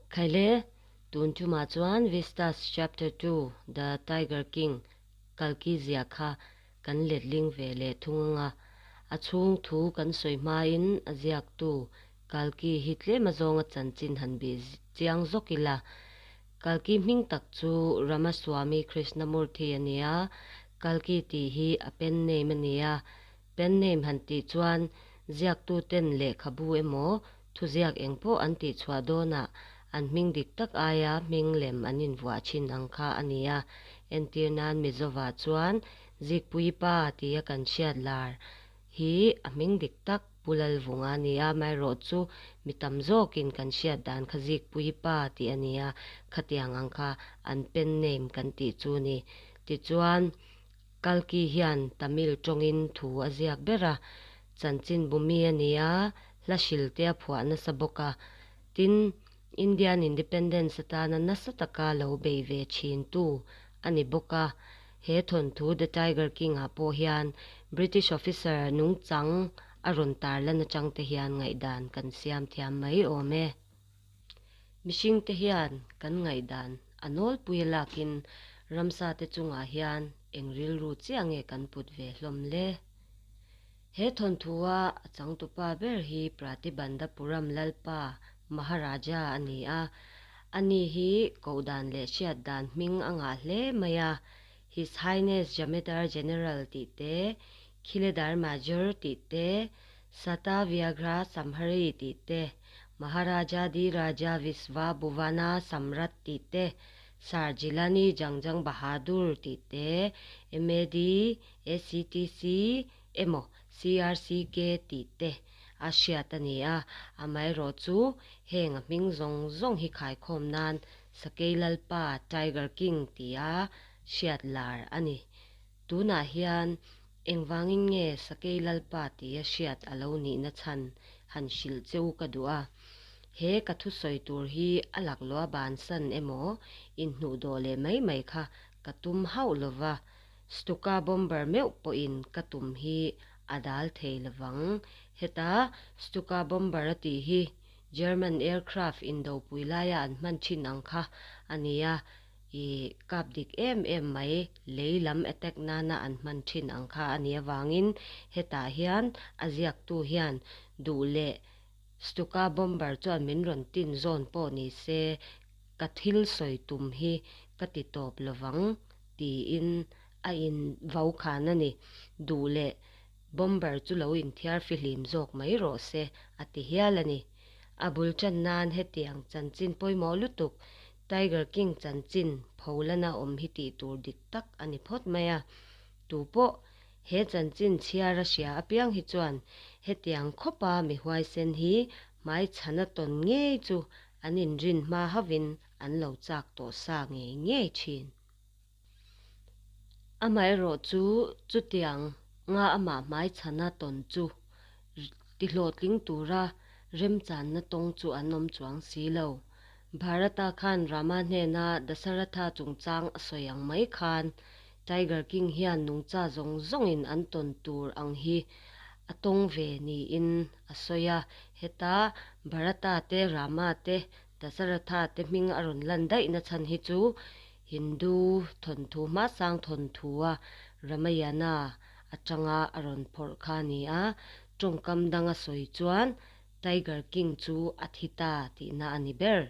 Khaile, tun tumah chuan Vistas Chapter 2, The Tiger King Kalki ziah kha kan letling ve leh thung anga, a chhung thu kan sawi hmain a ziaktu Kalki hi tlem azawnga chanchin han bih chiang zawk ila. Kalki hming tak chu Ramaswamy Krishnamurthy a ni a, Kalki tih hi a pen name a ni a. Pen name han tih chuan ziaktuten lehkhabu emaw thuziak eng pawh an tihchhuah dawnah an hming dik tak aia hming lem an invuah thin ang kha a ni a. Entir nan Mizovah chuan Zikpuii pa tia kan hriat lar hi a hming dik tak Pu Lalvunga a ni a, amaherawhchu mi tam zawkin kan hriat dan kha Zikpuii pa tih a ni a, khatiang ang kha an pen name kan tih chu a ni. Tichuan, Kalki hian Tamil tawngin thu a ziak ber a, chanchin bumi a ni a, hla hrilte a phuah nasa bawk a. Tin, Indian Independence atana nasa taka lo bei ve thintu a ni bawk a. He thawnthu The Tiger King ah pawh hian British officer nungchang a rawn tarlan atang te hian ngaihdan kan siam thiam mai awm e. Mihringte hian kan ngaihdan a nawlpui a lakin ramsa te chungah hian eng rilru chiah nge kan put ve hlawm le? He thawnthu-a a changtupa ber hi Pratibandapuram Lalpa Maharaja a ni a, ani hi kohdan leh hriat dan hming a ngah hle mai a, His Highness Jamedar General tih te, Khiledar Major tih te, Sata Vyaghra Samhari tih te, Maharaja Di Raja Visva Bhuvana Samrat tih te, Sir Jilani Jangjang Bahadur tih te, MAD, ACTC emaw CRCK tih te a hriat a ni a, amaherawh chu heng a hming zawng zawng hi khaikhawm nan Sakei Lalpa, Tiger King, tia hriat lar a ni. Tunah hian engvangin nge Sakei Lalpa tia hriat a lo nihna chhan han hrilh che u ka duh a. He ka thusawi tur hi a laklawh a bansan emaw inhnuhdawh leh mai mai kha ka tum hauh lova, Stuka bomber meuh pawhin ka tum hi a dal thei lovang. Heta Stuka bomber a tih hi German aircraft indopui laia an hman thin ang kha a ni a, i kap dik em em mai, lei lam attack nana an hman thin ang kha a nih avangin hetah hian a ziaktu hian duh leh Stuka bomber chuan min rawn tin zawn pawh ni se ka thil sawi tum hi ka ti tawp lovang. Tiin a in vau khan a ni. Duh leh bomber chu lo inthiar fihlim zawk mai rawh se, a ti hial a ni. A bul tan nan hetiang chanchin pawimawh lutuk, Tiger King chanchin pholana awm hi tih tur dik tak a ni phawt mai a. Tu pawh he chanchin chhiar a hria apiang hi chuan hetiang khawpa mi huaisen hi hmaichhana tawn ngei chu an inrin hma hauhin an lo chak tawh sa ngei ngei thin. Amaherawh chu chutiang nga amah hmaichhana tawn chu tihlawhtling tura remchanna tawng chu an awm chuang si lo. Bharata khan Rama hnena Dasaratha chungchang a sawi ang mai khan Tiger King hian nungcha zawng zawngin an tawn tur ang hi a tawng ve niin a sawi a. Heta Bharata te Rama te Dasaratha te hming a rawn lan daih na chhan hi chu Hindu thawnthu hmasang thawnthua Ramayana atanga a rawn phawrh kha a ni a, tawngkam danga sawi chuan Tiger King chu a thi ta tihna a ni ber.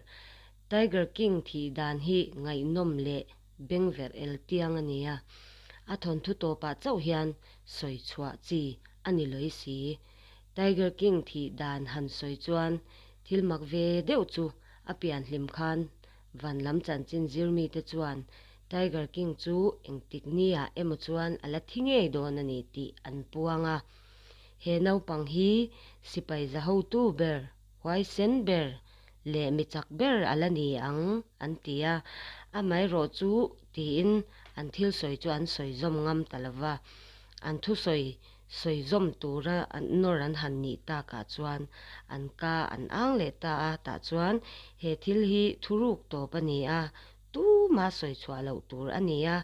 Tiger King thih dan hi ngaihnawm leh bengverh el tiang a ni a, a thawnthu tawpah chauh hian sawi chhuah chi a ni lawih si. Tiger King thih dan han sawi chuan thil mak ve deuh chu a pian hlim khan Van lam chanchin zirmite chuan Tiger King chu engtik niah emaw chuan a la thi ngei dawn a ni tih an puang a. He naupang hi sipai zahotu ber, huaisen ber leh mi chak ber a la ni ang an ti a, amaherawh chu tiin an thil sawi chu an sawi zawm ngam ta lo va. An thusawi Sawi zawm tura an nawr an han nih takah chuan an ka an ang leh ta a, tah chuan he thil hi thuruk tawp a ni a, tuma sawi chhuah loh tur a ni a,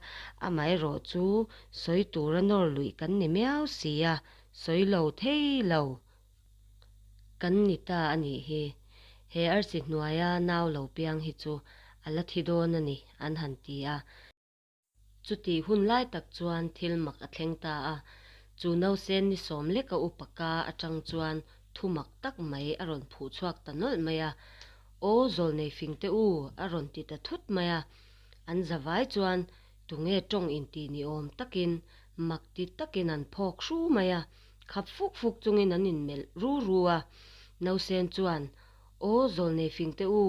amaherawh chu sawi tura nawr luih kan ni miau si a, sawi lo thei lo kan ni ta a nih hi. He arsi hnuaia nau lo piang hi chu a la thi dawn a ni, an han ti a. Chutih hun lai tak chuan thil mak a thleng ta a, chu nausen ni sawm leka upa ka atang chuan thu mak tak mai a rawn phuh chhuak ta nawlh mai a, Aw zawlnei fing te u, a rawn ti ta thut mai a. An zavai chuan tunge tawng intih ni awm takin mak ti takin an phawk hru mai a, khap fuk fuk chungin an inmelh ru ru a. Nausen chuan, Aw zawlnei fing te u,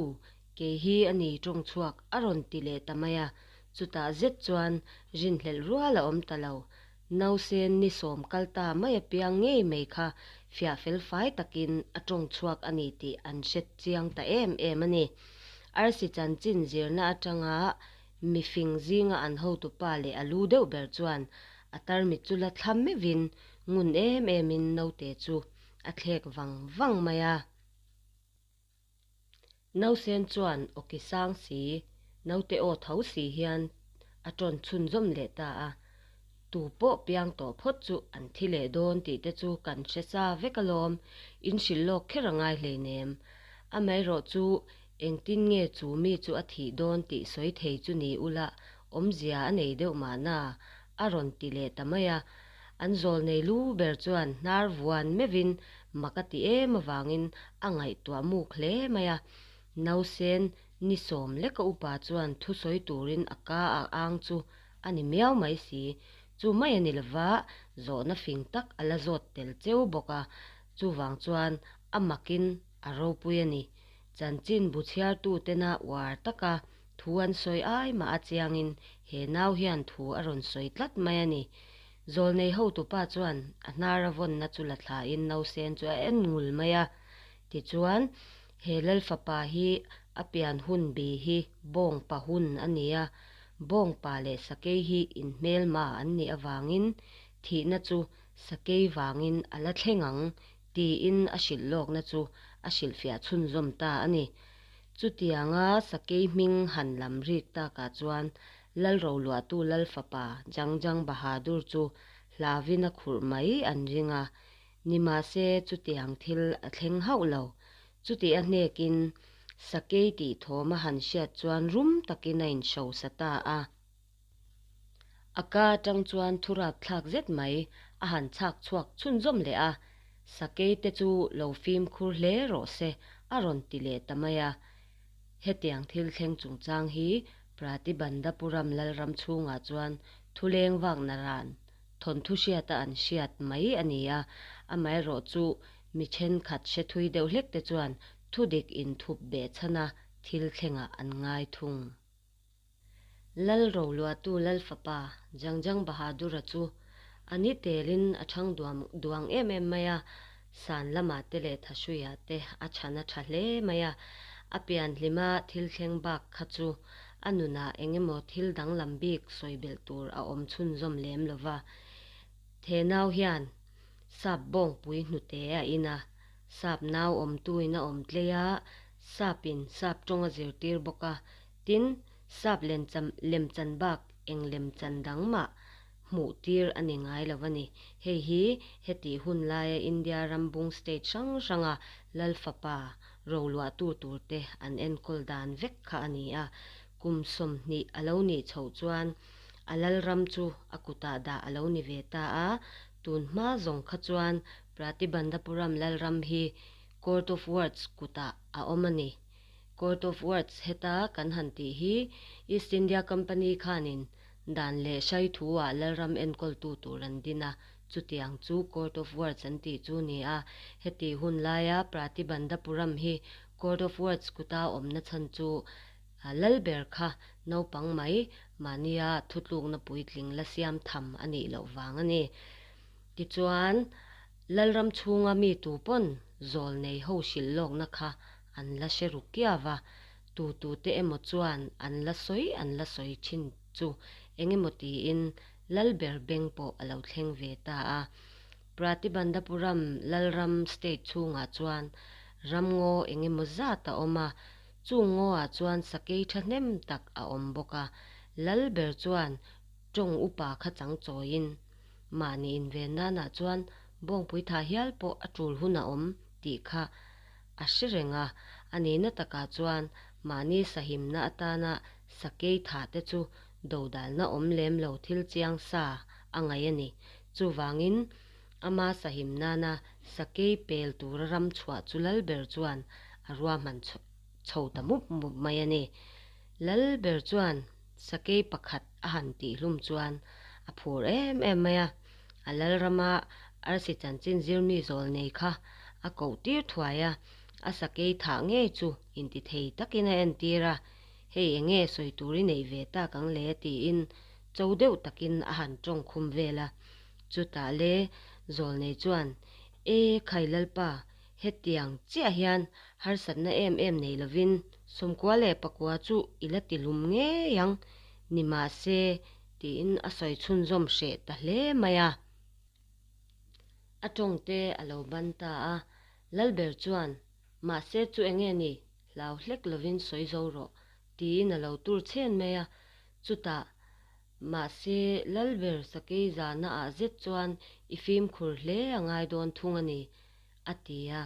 Kei hi a ni tawng chhuak a rawn ti leh ta mai a, chutah zet chuan rinhlelh rual a awm ta lo. Nausen ni sawm kal ta mai a piang ngei mai kha fiah fel fai takin a tawng chhuak a ni tih an hre chiang ta em em a ni. Arsi chanchin zirna atanga mifing zinga an hotupa leh a lu deuh ber chuan a tarmit chu la thla meuhin ngun em emin naute chu a thlek vang vang mai a. Nausen chuan awki sang si, naute aw tho si hian a tawn chhunzawm leh ta a. Tu pawh piang tawh phawt chu an thi leh dawn tih te chu kan hre sa vek alawm, in hrilh lawk kher a ngai hleinem. Amaherawh chu engtin nge chu mi chu a thih dawn tih sawi thei chu ni ula awmzia a nei deuh mahna a rawn ti leh ta mai a. An zawl nei lu ber chuan hnar vuan meuhin mak a ti em avangin a ngaihtuah muk hle mai a. Nausen ni sawm leka upa chuan thusawi turin a ka a ang chu a ni miau mai si. Chu mai a ni lova, zawhna fing tak a la zawt tel cheu bawk a. Chuvang chuan a makin a ropui a ni. Chanchin bu chhiartutena uar taka Thu an sawi ai mah a chiangin he nau hian thu a rawn sawi tlat mai a ni. Zawlnei hotupa chuan a hnar a vawnna chu la thlain nausen chu a en ngul mai a. Tichuan, he Lalfapa hi a pian hun bi hi bawngpa hun a ni a, bawngpa leh sakei hi inhmelma an nih avangin thihna chu sakei vangin a la thleng ang tiin a hrilh lawkna chu a hrilhfiah chhunzawm ta a ni. Chutianga sakei hming han lam rik takah chuan Lalroluahtu Lalfapa Jang Jang Bahadur chu hlauin a khurh mai an ring a, nimahse chutiang thil a thleng hauh lo. Chuti a hnekin sakei tih thawm a han hriat chuan rum takin a inhrosa ta a. A ka atang chuan thu rapthlak zet mai a han chhak chhuak chhunzawm leh a, Sakei te chu lo fimkhur hle rawh se a rawn ti leh ta mai a. Hetiang thil thleng chungchang hi Pratibandapuram Lalram chhungah chuan thuleng vakna ran thawnthu hriata an hriat mai a ni a, amaherawhchu mi thenkhat hre thui deuh hlek te chuan thudik inthup behchhana thil thlengah an ngai thung. Lal roluahtu Lal fapa Jang Jang Bahadur-a chu a ni telin a chhang duam duang em em mai a, san lamah te leh thahruiah te a chhan a tha hle mai a. A pian hlima thil thleng bak kha chu a nunah eng emaw thil danglam bik sawi belh tur a awm chhunzawm lem lo va. The nau hian sap bawngpui hnute a in a, sap nau awmtuin a awm tlei a, sapin sap tawng a zirtir bawk a, Tin, sap lencham lemchan bak eng lemchan dang mah hmuh tir a ni ngai lo a ni. Hei hi hetih hun laia India ram bung state hrang hranga Lal fapa roluahtu turte an enkawl dan vek kha a ni a. Kum 20 a lo nih chhoh chuan a lal ram chu a kutah dah a lo ni ve ta a. Tun hma zawng kha chuan Pratibandapuram lal ram hi Court of Wards kutah a awm a ni. Court of Wards heta kan han tih hi East India Company khanin dan leh hrai thu-ah lalram enkawltu tur an din a, chutiang chu Court of Wards an tih chu ni a. Heti hun laia Pratibandapuram hi Court of Wards kuta awmna chhan chu lalber kha naupang mai mahnia thutlukna puitling la siam tham a nih loh vang a ni. Tichuan, lalram chhunga mi tu pawn zawl nei ho hrilh lawkna kha an la hre ru kiau va, tu tu te emaw chuan an la sawi an la sawi thin chu eng emaw tiin Lalber beng pawh a lo thleng ve ta a. Pratibandapuram Lalram state chhungah chuan ramngaw eng emaw zat a awm a, chung ngawah chuan sakei thahnem tak a awm bawk a. Lalber chuan tawng upa kha chang chawiin mahni inven nanah chuan bawngpui thah hial pawh a tul hun a awm tih kha a hre reng a. A nihna takah chuan mahni sahimna atana sakei thahte chu dodalna awm lem lo thil chiang sa a ngaih a ni. Chuvangin, ama sahim nana sakei pel tura ram chhuah chu Lalber chuan a ruahman chho ta mup mup mai a ni. Lalber chuan sakei pakhat a han tihhlum chuan a phur em em mai a, a Lalrama arsi chanchin zirmi zawl nei kha a koh tir thuai a, a sakei thah ngei chu intithei takin a entir a, Hei enge sawi tur i neih ve tak ang le? tiin cho deuh takin a han tawng khum vel a. Chutah le Zawlnei chuan, E khai Lalpa, hetiang chiah hian harsatna em em nei lovin 98 chu i la ti hlum ngei ang, nimahse, tiin a sawi chhunzawm hreh ta hle mai a. A tawngte a lo ban ta a, Lalber chuan, Mahse chu enge ni? Hlau hlek lovin sawi zo rawh, tiin a lo tur chhen mai a. Chutah, Mahse, Lalber sakei zahna ah zet chuan i fimkhur hle a ngai dawn thung a ni, a ti a.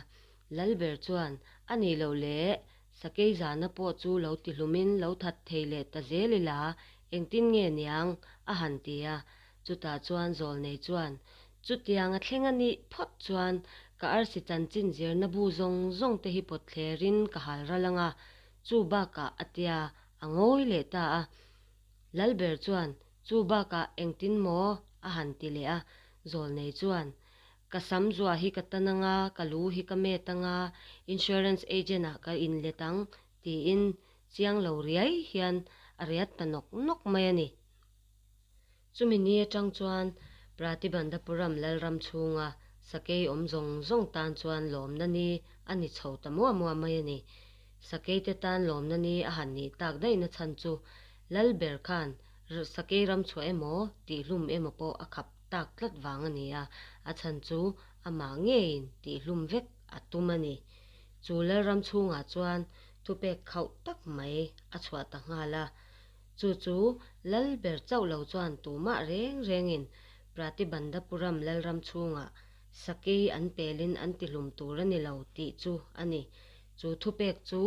Lalber chuan, A nih loh le, sakei zahna pawh chu lo ti hlumin lo that thei leh ta zel ila, engtin nge niang? a han ti a. Chutah chuan Zawlnei chuan, Chutiang a thleng a nih phawt chuan ka arsi chanchin zirna bu zawng zawng te hi pawt thlerin ka hal ral ang a, chu bakah a tia a ngawi leh ta a. Lalber chuan, Chu bakah engtin maw? a han ti leh a. Zawlnei chuan, Ka sam zuah hi ka tan ang a, ka lu hi ka met ang a, insurance agent ah ka inlet ang, tiin chiang lo riai hian a riat ta nawk nawk mai a ni. Chumi ni atang chuan Pratibandapuram Lalram chhunga sakei awm zawng zawng tan chuan lawmna ni a ni chho ta muah muah mai a ni. Sakeite tan lawmna ni a han nih tak daihna chhan chu Lalber khan sakei ram chhuah emaw tihhlum emaw pawh a khap tak tlat vang a ni a, a chhan chu amah ngeiin tihhlum vek a tum a ni. Chu Lalram chhungah chuan thupek khauh tak mai a chhuah ta nghal a. Chu chu Lalber chauh lo chuan tumah reng rengin Pratibandapuram Lalram chhungah sakei an pelin an tihlum tur a ni lo tih chu a ni. Chu thupek chu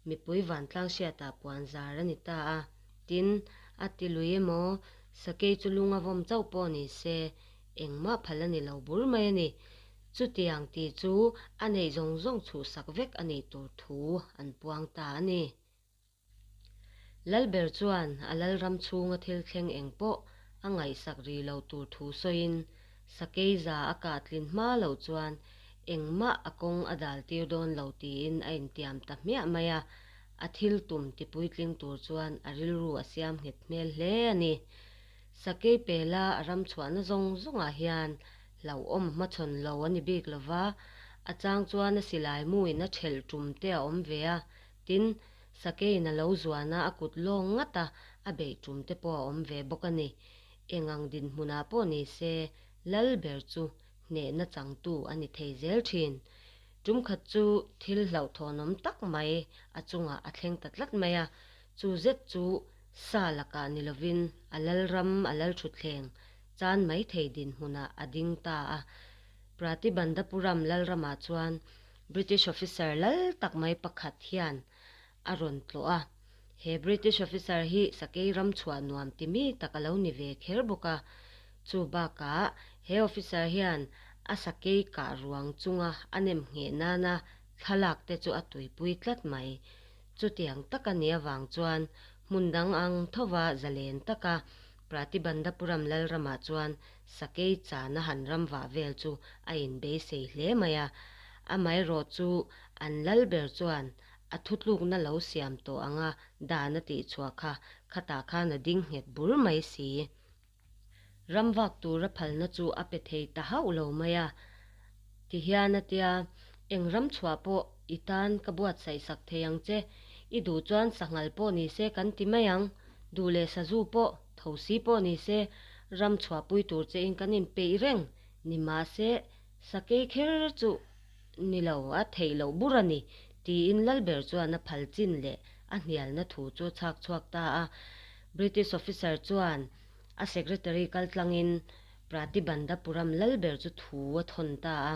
mipui vantlang hriatah puan zar a ni ta a. Tin, a ti lui emaw, sakei chu lung a vawm chauh pawh ni se, engmah phal a ni lo bur mai a ni. Chutiang tih chu a neih zawng zawng chhuhsak vek a nih tur thu an puang ta a ni. Lalber chuan a lalram chhunga thil thleng eng pawh a ngaihsak rih lo tur thu sawiin, sakei za a kah tlin hma loh chuan engmah a kawng a dal tir dawn lo tiin a intiam ta hmiah mai a, a thil tum tipuitling tur chuan a rilru a siam nghet hmel hle a ni. Sakei pela a ram chhuahna zawng zawngah hian hlauhawm hmachhawn lo a ni bik lova, a chang chuan a silai muin a ṭhelh ṭum te a awm ve a, Tin, sakeiin a lo zuan a, a kut lawng ngat a, a beih tum te pawh a awm ve bawk a ni. Eng ang dinhmunah pawh ni se, lal ber chu hnehna changtu a ni thei zel thin. Tum khat chu thil hlauhthawnawm tak mai a chungah a thleng ta tlat mai a, chu zet chu sa lakah ni lovin a lalram a lalthutthleng chan mai thei dinhmunah a ding ta a. Pratibandapuram lalramah chuan British officer lal tak mai pakhat hian a rawn tlawh a. He British officer hi sakei ram chhuah nuam ti mi tak a lo ni ve kher bawk a. Chu bakah he officer hian a sakei kah ruang chunga a nem ngheh nana thlalak te chu a tuipui tlat mai. Chutiang taka ni avang chuan hmun dang ang thova zalen taka Pratibandapuram Lalramah chuan sakei chana han ram vah vel chu a inbeisei hle mai a. Amaherawh chu an lalber chuan a thutlukna lo siam tawh anga dan a tihchhuah kha khatah khan a ding nghet bur mai si. Ram vak tura phalna chu a pe thei ta hauh lo mai a. Tihian a tia, Eng ram chhuah pawh i tan ka buatsaih sak thei ang che, i duh chuan sanghal pawh ni se kan ti mai ang, duh leh sazu pawh, thosi pawh ni se, ram chhuahpui tur che in kan inpeih reng ni mahse sakei kher chu ni lo a theih loh bur a ni, tiin Lalber chuan a phal chin leh a hnialna thu chu a chhak chhuak ta a. British officer chuan a secretary kaltlangin Pratibandapuram Lalber chu thu a thawn ta a.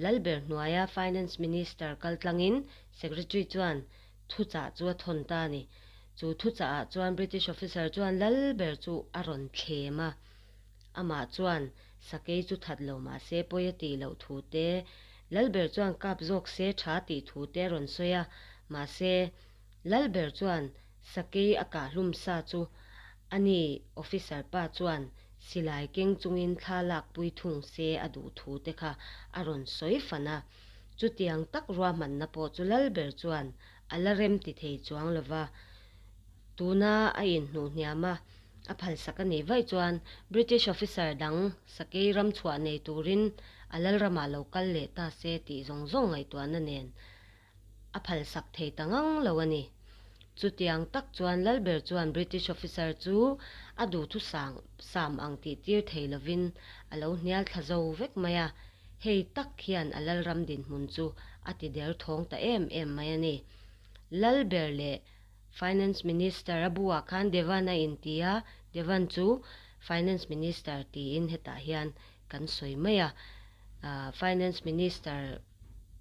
Lalber hnuaia Finance Minister kaltlangin Secretary chuan thuchah chu a thawn ta a ni. Chu thuchahah chuan British officer chuan Lalber chu a rawn thlem a. Amah chuan sakei chu that lo mah se pawi a tih loh thu te, Lalber chuan kap zawk se tha tih thu te a rawn sawi a. Mahse, Lalber chuan sakei a kahhlum sa chu ani officer pa chuan silai keng chungin thla lakpui thung se a duh thu te kha a rawn sawi fan a. Chutiang tak ruahmanna pawh chu Lalber chuan a la rem ti thei chuang lo va. Tuna a inhnuh hniam a, a phalsak a nih vaih chuan British officer dang sakei ram chhuah nei turin a lalramah lo kal leh ta se tih zawng zawng ngaihtuahna nen a phalsak thei ta ngang lo a ni. Chutiang tak chuan Lalber chuan British officer chu a duhthusang sam ang tih tir thei lovin a lo hnial thla zo vek mai a, hei tak hian a lalram dinhmun chu a ti der thawng ta em em mai a ni. Lalber leh Finance Minister a buah khan Devan a inti a, Devan chu Finance Minister tiin hetah hian kan sawi mai a. Finance Minister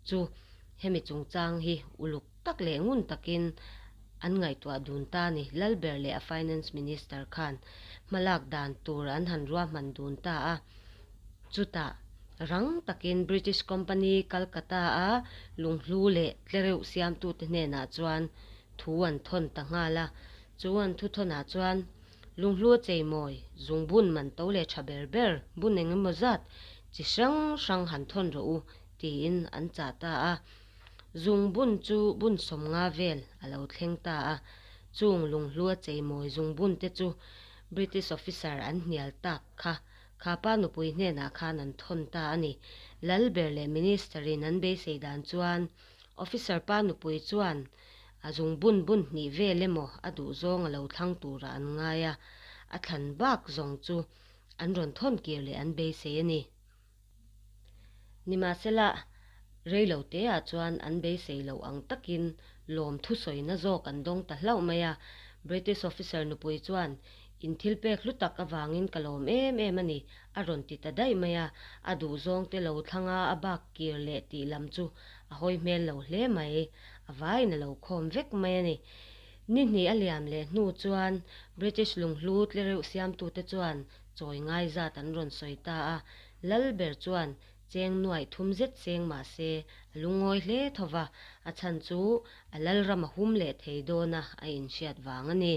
chu hemi chungchang hi uluk tak leh ngun takin an ngaihtuah dun ta a ni. Lalber leh a Finance Minister khan hmalak dan tur an han ruahman dun ta a. Chutah rang takin British Company Calcutta-a lunghlu leh tlereuh siamtute hnenah chuan thu an thawn ta nghal a. Chu an thuthawnah chuan Lunghlu a cheimawi, zungbun man to leh tha ber ber, bun eng emaw zat chi hrang hrang han thawn rawh u, tiin an chah ta a. Zungbun chu bun 50 vel a lo thleng ta a. Chung lunghlu a cheimawi zungbun te chu British officer an hnial tak kha kha pa nupui hnenah khan an thawn ta a ni. Lalber leh Minister in an beisei dan chuan Officer pa nupui chuan a zungbun bun hnih vel emaw a duh zawng a lo thlang turah an ngai a, a thlan bak zawng chu an rawn thawn kir leh an beisei a ni. Nimahsela, reilo teah chuan an beisei loh ang takin lawm thusawina zawk an dawng ta hlauh mai a. British officer nupui chuan, In thil pek hlu tak avangin ka lawm em em a ni, a rawn ti ta daih mai a, a duhzawng te lo thlang a, a bak kir leh tih lam chu a hawi hmel lo hle mai, a vaiin a lo khawm vek mai a ni. Ni hnih a liam leh hnu chuan British lunghlu tlereuh siamtute chuan chawi ngai zat an rawn sawi ta a, Lalber chuan cheng nuaih thum zet cheng mah se a lungawi hle tho va, a chhan chu a lalram a hum leh thei dawna a inhriat vang a ni.